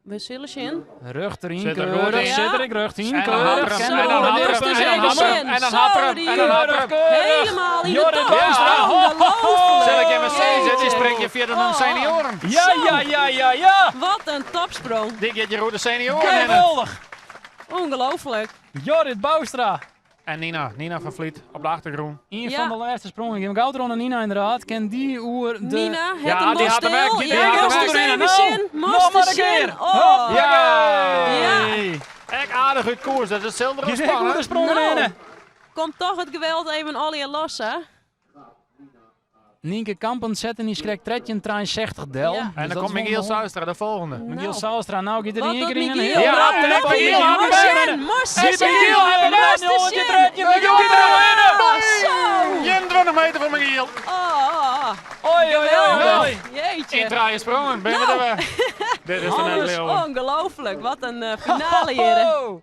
We sille sjen. Rjocht deryn, Sit er goed keurig. in. Sit der ek rjocht yn, En dan keurig. hat er Ken hem, de en dan oare hat er dist hem, is en dan even hat er hem, sjen. en dan hat er hem, en dan hat er hem. Helemaal in de Jorrit top. Boonstra. Ongelooflijk. Sil ik even sizze, die Jeetje. springt je fierder dan Oh. senioren. Ja, ja, ja, ja, ja. Wat in topsprong. Dy giet hjir oer de senioren hinne. Geweldig. Ongelooflijk. Jorrit Bouwstra. En Nina, Nina van Vliet op de achtergrûn. Ien Ja. fan de lêste sprongen. Gean we gau troch nei Nina inderdaad. Kin dy oer de... Nina, het Ja, hem die had hem stil. ek. Die Ja, had hem moest ek. eens even Nou, zien. nog Moest maar eens een keer. zien. Oh. Ja! Ja. Ek aardich út koers, dat is itselde Die as is ek oer de spannen. sprongen Nou. hinne. Komt toch it geweld even allegear los, hè? Nienke Kampen sette yn skrek 13,63 del. Ja. Dus En dan dat komt is wel Michiel mooi. Zijlstra, de volgende. Michiel Nou. Zijlstra, nou giet er Wat in één doet kear yn. Michiel? Ja, Nou, trek nog Michiel Michiel. aan de Moest benen. zien, moest Michiel, zien. hij Moest heeft zien. zien. Michiel giet er Oh, zo. 21 meter voor Michiel. Oh, oh, oh. Oi, oi, oi, Geweldig. oi. Jeetje. In trije sprongen, ben we Nou. der wer. Dit is der net Alles leauwen. ongelooflijk. Wat in finale hier. Ho.